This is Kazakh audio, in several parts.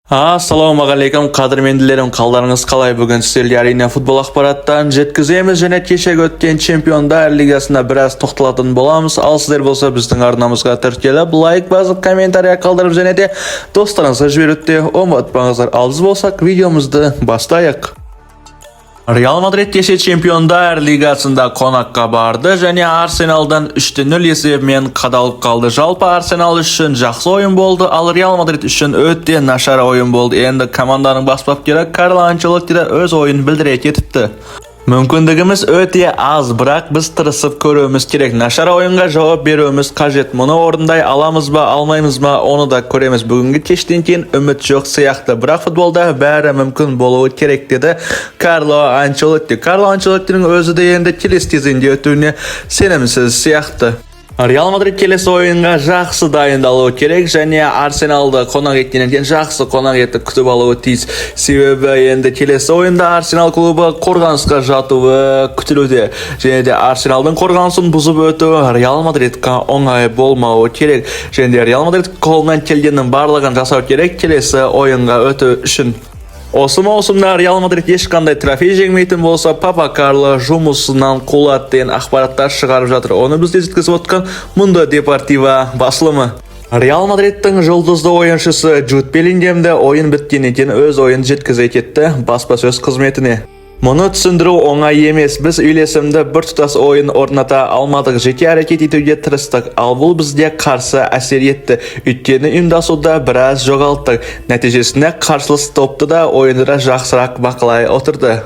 Ассалаумағалейкум, қадірменділерім! Қалдарыңыз қалай? Бүгін сіздерге, әрине, футбол ақпараттарын жеткіземіз және кешегі өткен Чемпиондар лигасына біраз тоқталатын боламыз. Ал сіздер болса, біздің арнамызға тіркеліп, лайк басып, комментария қалдырып және де достарыңызға жіберуді де ұмытпаңыздар. Ал біз болсақ, видеомызды бастайық. Реал Мадрид кеше Чемпиондар лигасында қонаққа барды және Арсеналдан 3-0 есебімен қадалып қалды. Жалпы, Арсенал үшін жақсы ойын болды, ал Реал Мадрид үшін өте нашар ойын болды. Енді команданың бас бапкері Карло Анчелотти де өз ойын білдіре кетіпті. Мүмкіндігіміз өте аз, бірақ біз тырысып көруіміз керек. Нашар ойынға жауап беруіміз қажет. Мұны орындай аламыз ба, алмаймыз ба, оны да көреміз. Бүгінгі кештен кейін үміт жоқ сияқты, бірақ футболда бәрі мүмкін болуы керек, деді Карло Анчелотти. Карло Анчелоттиның өзі де енді келесі кезеңде өтуіне сенімсіз сияқты. Реал Мадрид келесі ойынға жақсы дайындалуы керек және Арсеналды қонақ еткеннен кейін жақсы қонақ етіп күтіп алуы тиіс. Себебі енді келесі ойында Арсенал клубы қорғанысқа жатуы күтілуде. Және де Арсеналдың қорғанысын бұзып өту Реал Мадридқа оңай болмауы керек. Және де Реал Мадрид қолынан келгеннің барлығын жасау керек келесі ойынға өту үшін. Осы маусымда Реал Мадрид ешқандай трофей жеңмейтін болса, Папа Карло жұмысынан қуылады деген ақпараттар шығарып жатыр. Оны бізге жеткізіп отқан Мундо Депортиво басылымы. Реал Мадридтің жұлдызды ойыншысы Джуд Беллингем де ойын біткеннен кейін өз ойын жеткізе кетті баспасөз қызметіне. Мұны түсіндіру оңай емес. Біз үйлесімді біртұтас ойын орната алмадық, жеке әрекет етуге тырыстық, ал бұл бізге қарсы әсер етті, өйткені ұйымдасуда біраз жоғалттық. Нәтижесінде қарсылас топты да, ойынды да жақсырақ бақылай отырды.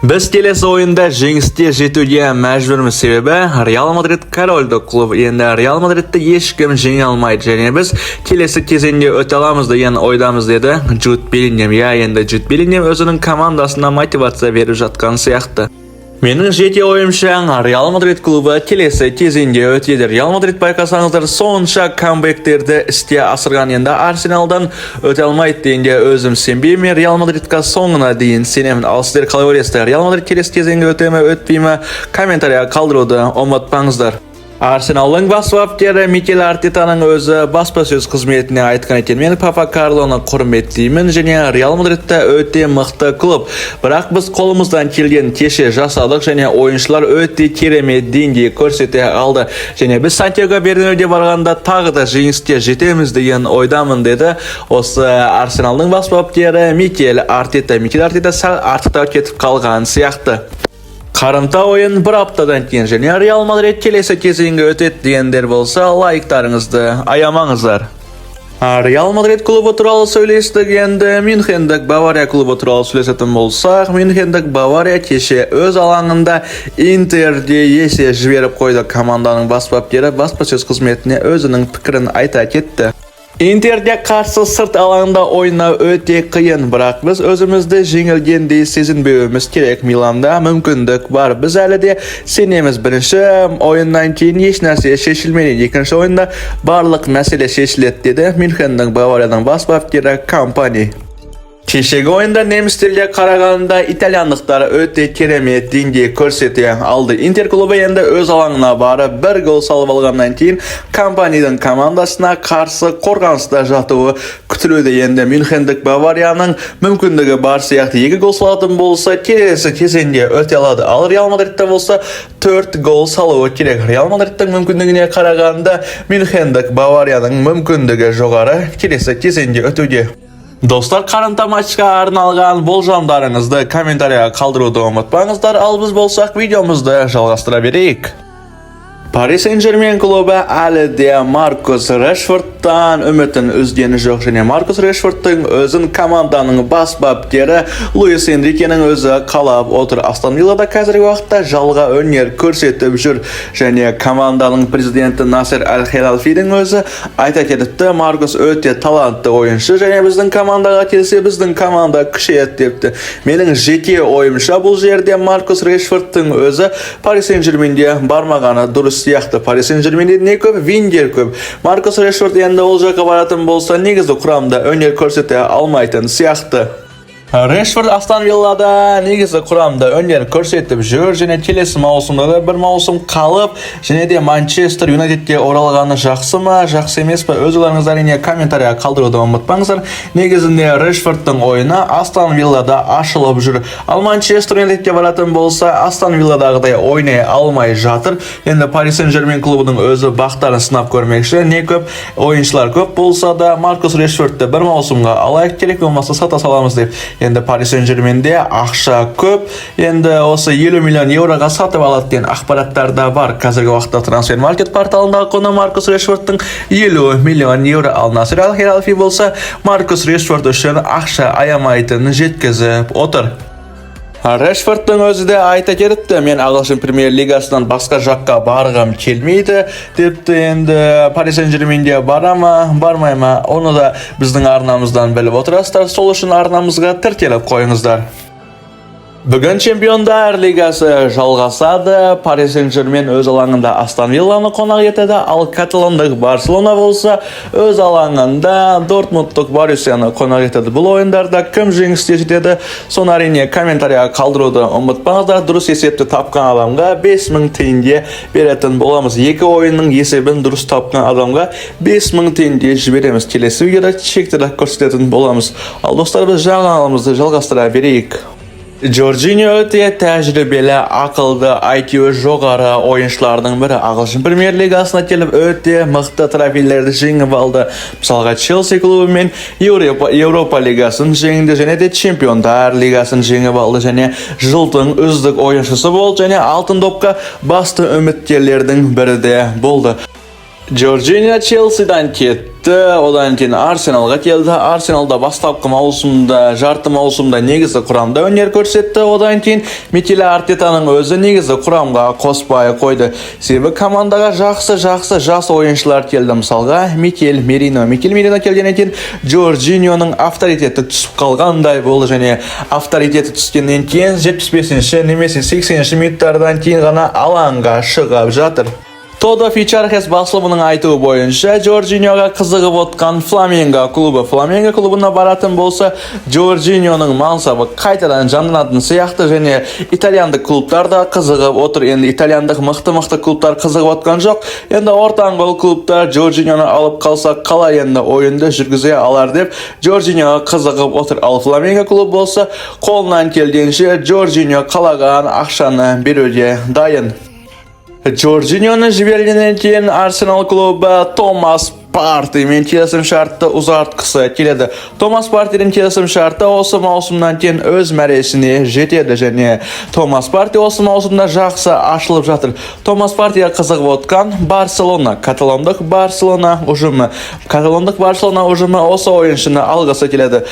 Біз келесі ойында жеңіске жетуге мәжбүрміз, себебі Реал Мадрид корольдік клуб. Енді Реал Мадридті ешкім жеңе алмайды және біз келесі кезеңге өте аламыз деген ойдамыз, деді Джуд Беллингем. Иә, енді Джуд Беллингем өзінің командасына мотивация беріп жатқан сияқты. Менің жеке ойымша, Реал Мадрид клубы келесі кезеңге өтеді. Реал Мадрид, байқасаңыздар, сонша камбэктерді іске асырған, енді Арсеналдан өте алмайды дегенге өзім сенбеймін. Реал Мадридқа соңына дейін сенемін. Ал сіздер қалай ойлайсыздар? Реал Мадрид келесі кезеңге өте ме, өтпей ме? Комментария қалдыруды ұмытпаңыздар. Арсеналдың бас бапкері Микель Артетаның өзі баспасөз қызметіне айтқан екен: «Мен Папа Карлоны құрметтеймін және Реал Мадридта өте мықты клуб, бірақ біз қолымыздан келген кеше жасадық және ойыншылар өте керемет деңгей көрсете алды және біз Сантьяго Бернабеуге барғанда тағы да жеңіске жетеміз деген ойдамын», – деді осы Арсеналдың бас бапкері Микель Артета. Микель Артета сәл артықтау кетіп қалған сияқты. Қарымта ойын бір аптадан кейін және Реал Мадрид келесі кезеңге өтеді дегендер болса, лайктарыңызды аямаңыздар. Реал Мадрид клубы туралы сөйлестік, енді Мюнхендік Бавария клубы туралы сөйлесетін болсақ, Мюнхендік Бавария кеше өз алаңында Интерде есе жіберіп қойды. Команданың бас бапкері баспасөз қызметіне өзінің пікірін айта кетті. Интерге қарсы сырт алаңда ойнау өте қиын, бірақ біз өзімізді жеңілгендей сезінбеуіміз керек. Миланда мүмкіндік бар. Біз әлі де сенеміз. Бірінші ойыннан кейін еш нәрсе шешілмеді. Екінші ойында барлық мәселе шешіледі, деді Мюнхеннің Баварияның бас бапкері Компани. Кешегі ойында немістерге қарағанда итальяндықтар өте керемет деңгей көрсете алды. Интер клубы енді өз алаңына барып бір гол салып алғаннан кейін Компанидың командасына қарсы қорғаныста жатуы күтілуде. Енді Мюнхендік Баварияның мүмкіндігі бар сияқты. Екі гол салатын болса, келесі кезеңде өте алады. Ал Реал Мадридте болса, төрт гол салуы керек. Реал Мадридтің мүмкіндігіне қарағанда Мюнхендік Баварияның мүмкіндігі жоғары келесі кезеңде өтуге. Достар, қарымта матчқа арналған болжамдарыңызды комментарияға қалдыруды ұмытпаңыздар, ал біз болсақ, видеомызды жалғастыра берейік. Пари Сен-Жермен клубы әлі де Маркус Решфордтан үмітін үзгені жоқ және Маркус Решфордтың өзін команданың бас бапкері Луис Энрикенің өзі қалап отыр. Астон Виллада қазіргі уақытта жалға өнер көрсетіп жүр және команданың президенті Насер Аль-Хелайфидің өзі айта кетіпті: «Маркус өте талантты ойыншы және біздің командаға келсе, біздің команда күшейеді», – депті. Менің жеке ойымша, бұл жерде Маркус Решфордтың өзі Пари Сен-Жерменде бармағаны дұрыс сияқты. Пари Сен-Жерменде не көп? Вингер көп. Маркус Решфорд енді ол жаққа баратын болса, негізгі құрамда өнер көрсете алмайтын сияқты. Решфорд Астон Виллада негізі құрамда өнер көрсетіп жүр және келесі маусымда да бір маусым қалып, және де Манчестер Юнайтедке оралғаны жақсы ма, жақсы емес па, өз ойларыңызды, әрине, комментарияға қалдыруды ұмытпаңыздар. Негізінде Решфордтың ойыны Астон Виллада ашылып жүр, ал Манчестер Юнайтедке баратын болса, Астон Вилладағыдай ойнай алмай жатыр. Енді Пари Сен Жермен клубының өзі бақтарын сынап көрмекші. Не көп ойыншылар көп болса да, Маркус Решфордты бір маусымға алайық, керек болмаса, сата саламыз деп. Енді Пари Сен Жерменде ақша көп, енді осы 50 миллион еуроға сатып алады деген ақпараттар да бар. Қазіргі уақытта Трансфер Маркет порталындағы құны Маркус Решфордтың 50 миллион еуро. Ал Насер Аль Хелайфи болса, Маркус Решфорд үшін ақша аямайтынын жеткізіп отыр. Решфордтың өзі де айта кетіпті: «Мен ағылшын премьер лигасынан басқа жаққа барғым келмейді», – депті. Енді Пари Сен Жерменде бара ма, бармай ма, оны да біздің арнамыздан біліп отырасыздар. Сол үшін арнамызға тіркеліп қойыңыздар. Бүгін Чемпиондар лигасы жалғасады. Пари Сен Жермен өз алаңында Астон Вилланы қонақ етеді, ал каталондық Барселона болса, өз алаңында дортмундтық Боруссияны қонақ етеді. Бұл ойындарда кім жеңіске жетеді, соны, әрине, комментарияға қалдыруды ұмытпаңыздар. Дұрыс есепті тапқан адамға 5000 теңге беретін боламыз. Екі ойынның есебін дұрыс тапқан адамға 5000 теңге жібереміз. Келесі видеода чекті көрсететін боламыз. Ал, достар, біз жаңалығымызды жалғастыра берейік. Джорджиньо өте тәжірибелі, ақылды, IQ жоғары ойыншылардың бірі. Ағылшын премьер лигасына келіп, өте мықты трофейлерді жеңіп алды. Мысалға, Челси клубымен Еуропа лигасын жеңді және де Чемпиондар лигасын жеңіп алды және жылдың үздік ойыншысы болды және алтын допқа басты үміткерлердің бірі де болды. Джорджиньо Челсидан кетті, одан кейін Арсеналға келді. Арсеналда бастапқы маусымда, жарты маусымда негізгі құрамда өнер көрсетті. Одан кейін Микель Артетаның өзі негізгі құрамға қоспай қойды. Себебі командаға жақсы-жақсы жас ойыншылар келді. Мысалға, Микель Мерино. Микель Мерино келгеннен кейін Джорджиньоның авторитеті түсіп қалғандай болды және авторитеті түскеннен кейін 75-ші немесе 80-ші минуттардан кейін ғана алаңға шығып жатыр. Todo Fichajes басылымының айтуы бойынша, Джорджиньоға қызығып отқан Фламенго клубы. Фламенго клубына баратын болса, Джорджиньоның мансабы қайтадан жанданатын сияқты және итальяндық клубтар да қызығып отыр. Енді итальяндық мықты-мықты клубтар қызығып отқан жоқ. Енді ортаңқол клубтар Джорджиньоны алып қалса, қалай енді ойынды жүргізе алар деп Джорджиньоға қызығып отыр. Ал Фламенго клубы болса, қолынан келгенше Джорджиньо қалаған ақшаны беруге дайын. Джорджиньоны жібергеннен кейін Арсенал клубы Томас Партеймен келісім шартты ұзартқысы келеді. Томас Партейдің келісім шарты осы маусымнан кейін өз мәресіне жетеді және Томас Партей осы маусымда жақсы ашылып жатыр. Томас Партейға қызығып отқан Барселона, каталондық Барселона ұжымы. Каталондық Барселона ұжымы осы ойыншыны алғысы келеді.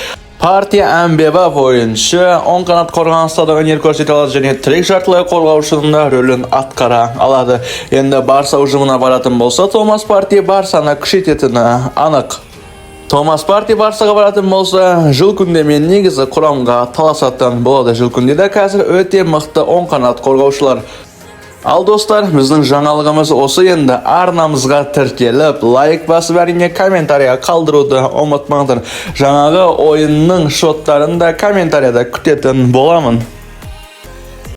Партей әмбебап ойыншы, оң қанат қорғаныста да өнер көрсете алады және тірек жартылай қорғаушының да рөлін атқара алады. Енді Барса ұжымына баратын болса, Томас Партей Барсаны күшейтетіні анық. Томас Партей Барсаға баратын болса, Жул Кундемен негізі құрамға таласатын болады. Жул Кунде де қазір өте мықты оң қанат қорғаушылар. Ал, достар, біздің жаңалығымыз осы. Енді арнамызға тіркеліп, лайк басып, әрине, комментария қалдыруды ұмытпаңдар. Жаңағы ойынның шоттарын да комментарияда күтетін боламын.